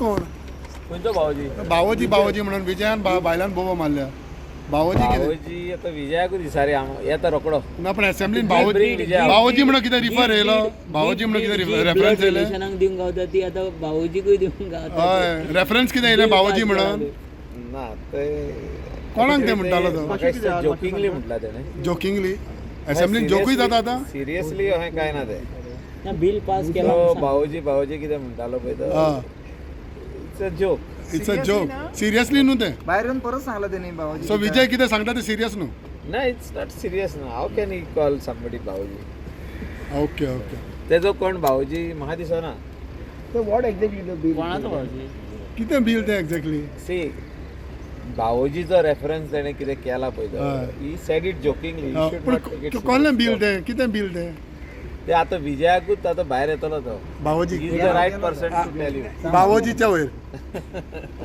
कोण? खंयचो भावोजी? भावोजी भावोजी म्हणून विजयान बायलान बोबो मारल्या. भावोजी कितें? भावोजी आतां विजयाकूच दिसारी येता रोकडो. ना, पण असेंब्लीन भावोजी विजय. भावोजी म्हणून कितें रिफर येयलो? भावोजी म्हणून कितें रेफरन्स येयलें? रिलेशनाक दिवंक गावता ती आतां भावोजीकूय दिवंक गावता. हय, रेफरन्स कितें येयलें भावोजी म्हणून? ना, ते कोणाक ते म्हणटालो तो? म्हाका दिसता जोकिंगली म्हटला तेणें. जोकिंगली? असेंब्लीन जोकूय जाता आतां? सिरियसली अशें कांय ना तें. ना, बिल पास केला तो म्हणून सांग. भावोजी भावोजी कितें म्हणटालो पळय तो, it's a joke. It's a joke, seriously न्हू तें. भायर येवन परत सांगला तेणी भावाजी. सो विजय कितें सांगता तें सिरियस न्हू? ना, it's not serious ना. How can he call somebody भावोजी? ओके ओके तेजो कोण भावोजी म्हाका दिसना. What exactly the bill? कोणाचो भावोजी? कितें बील तें एक्झॅक्टली? सी, भावोजीचो रेफरन्स तेणें कितें केला पळय तो, he said it jokingly. पूण कोणलें बील तें? कितें बील तें? ते आतां विजयाकूच, आतां भायर येतलो तो. भावोजी. Is the right person to tell you. भावोजीच्या वयर.